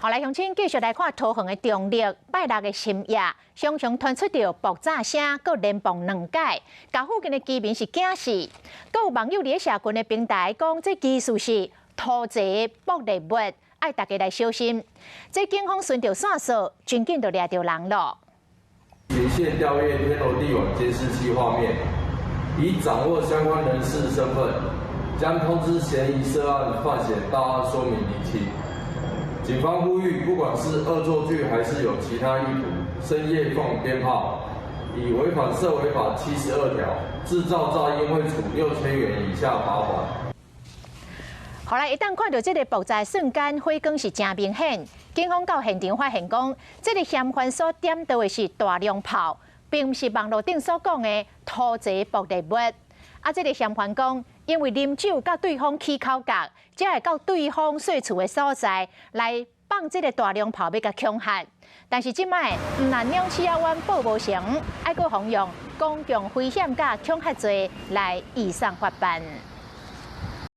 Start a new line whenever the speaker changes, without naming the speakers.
好來，鄉親繼續來看桃園的中壢，拜六的深夜，常常傳出著爆炸聲，閣連爆兩擺，共附近的居民是驚死。閣有網友佇社群的平台講，這其實是土製爆裂物，愛大家來小心。這警方循著線索，真緊就掠著人囉。
循線調閱天羅地網監視器畫面，已掌握相關人士身份，將通知嫌疑涉案犯嫌到案說明釐清。警方呼籲，不管是惡作劇還是有其他意圖，深夜放鞭炮，已違反涉違法72條，製造噪音會處6000元以下罰款。
好來，一旦看著這个爆炸瞬間，火光是誠明顯。警方到現場發現講，這个嫌犯所點著的是大量炮，並毋是網路頂所講的土製爆裂物。啊，這个嫌犯講，因為啉酒佮對方起口角，才會到對方稅厝的所在來放這个大量炮，欲共恐嚇。但是這擺毋但兩鼠仔灣報無成，還閣予用公共危險佮恐嚇罪來移送法辦。